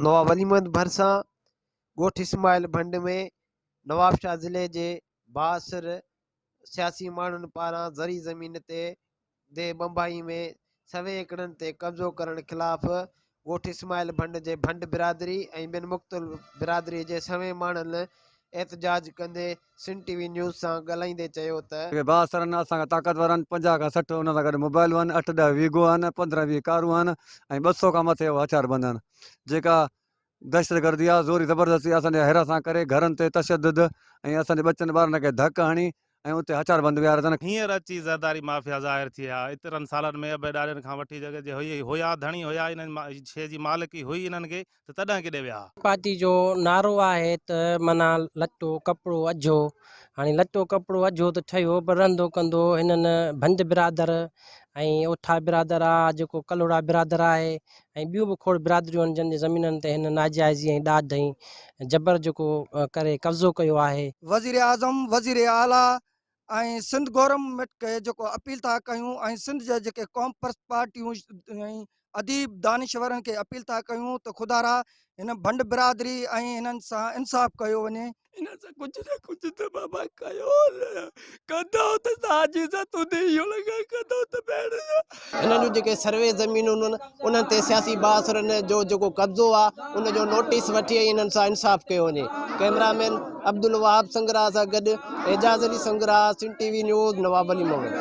نواب علي محمد ڀرسان ڳوٺ اسماعيل ڀنڊ ۾ نوابشاهه ضلعي جي بااثر سياسي ماڻهن پاران زرعي زمين تي ديهه ٻنڀائي ۾ سوين ايڪڙن تي قبضو ڪرڻ خلاف ڳوٺ اسماعيل ڀنڊ جي ڀنڊ برادري ۽ ٻين مختلف برادري جي سوين ماڻهن احتجاج ڪندي سنڌ ٽي وي نيوز سان ڳالهائيندي چيو ته. جيڪي بااثر آهن اسان کان طاقتور آهن 50 کان 60 انهن سان گڏ موبائلون آهن اٺ ڏهه ويگو آهن 15 20 ڪارون آهن ۽ 200 کان مٿي هٿياربند آهن جيڪا دهشتگردي آ زوري زبردستي اسان جي هراسان ڪري گهرن تي تشدد ۽ اسان جي ٻچن ٻارن کي ڌڪ هڻي ۽ اتي هٿيار بند ويهاري اٿن. هينئر اچي زرداري مافيا ظاهر ٿئي ها. ايترن سالن ۾ ابي ڏاڏن کان وٺي جڳ جي هئي هيا ڌڻي هيا انهن شيء جي مالڪي هئي انهن کي ته تڏهن ڪيڏي ويا ها. پارٽي جو نعرو آهي ته معنيٰ لٽو ڪپڙو اجهو هاڻي لٽو ڪپڙو اجهو ته ٺهيو پر رهندو ڪندو هنن ڀنڊ برادر ۽ اوٺا برادر آ جيڪو ڪلهوڙا برادر آهي ۽ ٻيون به کوڙ برادريون آهن جن جي زمينن تي هن ناجائزي ۽ ڏاڍ ۽ جبر جيڪو ڪري قبضو ڪيو آهي. وزيراعظم، وزيراعليٰ ۽ سنڌ گورنمينٽ کي جيڪو اپيل ٿا ڪيون ۽ سنڌ جي جيڪي قومپرست پارٽيون ۽ اديب دانشورن کي اپيل ٿا ڪيون ته خدارا هن ڀنڊ برادري ۽ هنن سان انصاف ڪيو وڃي. انهن سان ڪجهه نه ڪجهه ته بابا ڪيو نه ڪندو ته ساجي سان تون اهو لڳا ڪندو ته ڀيڻ سان. هنن جون جيڪي سروي زمينون آهن انهن تي سياسي بااثرن جو جيڪو قبضو آهي ان جو نوٽيس وٺي ۽ انهن سان انصاف ڪيو وڃي. ڪئميرا مين عبدالوهاب سنگراهه سان گڏ Ejaz Ali Sangrah, Sindh T V news, Nawab Ali Muhammad.